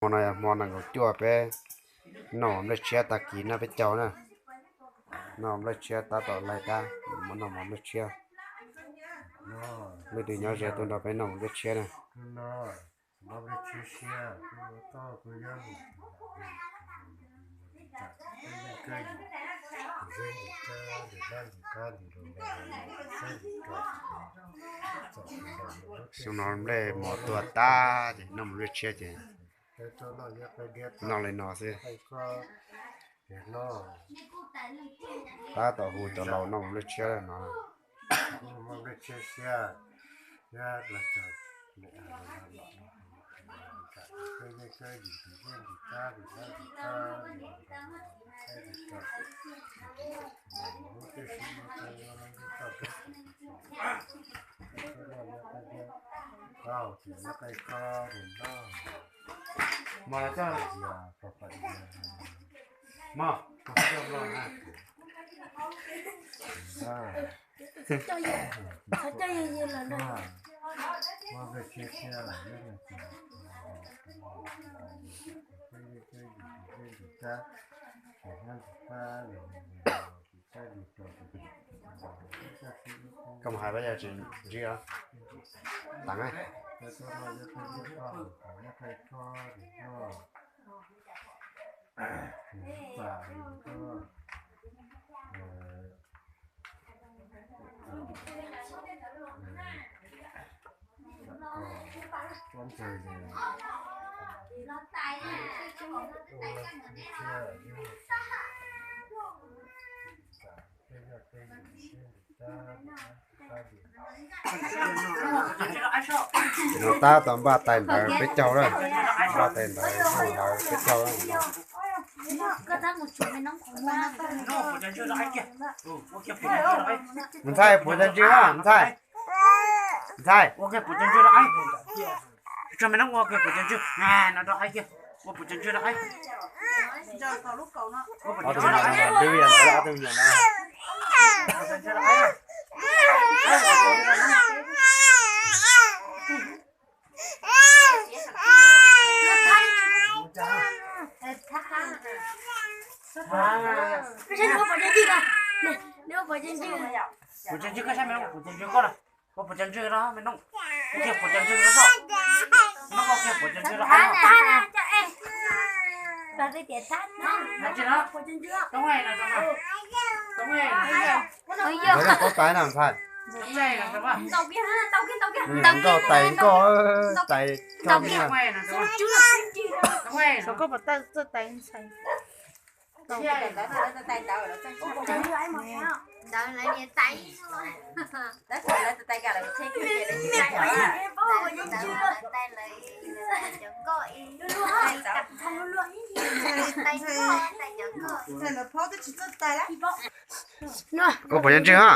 Hmo no yog hmo nees nkaum cuaj peb noj mov nplej tshiab tag kis na peb caug na. Noj mov nplej tshiab tab tom laig tab, noj mov nplej tshiab. Leej twg nyob ze tuaj nrog peb noj mov nplej tshiab na. Xyoo no nplej mos tuag tag ces noj mov nplej tshiab ces noj li no xwb. Tab tom hu cov laus noj mov nplej tshiab no. Mos, los coj, mos, los coj los na. Coj yus los na. Koj mus hais pab yawg tsis ntsib os. Teev. Ces no tab tom npaj tais ntawv peb caug lawm. Npaj tais ntawv, ntawv peb caug lawm. Mus Ntxhais, puav cov ntswg na Ntxhais. Ntxhais, ua kiag puav cov ntswg rau, ua kiag puav cov ntswg rau. Ob tug me nyuam no, ob tug me nyuam no. Puav cov ntswg koj saib, puav cov ntswg koj na. Ua puav cov ntswg no me nooj. Ua kiag puav cov ntswg no, me nooj, ua kiag puav cov ntswg no. Nkauj tais na Ntxhais. Nkauj tais, nkauj tais, nkauj tais. Koj puas tau txawj tais Ntxhais? Ua puav cov ntswg ha.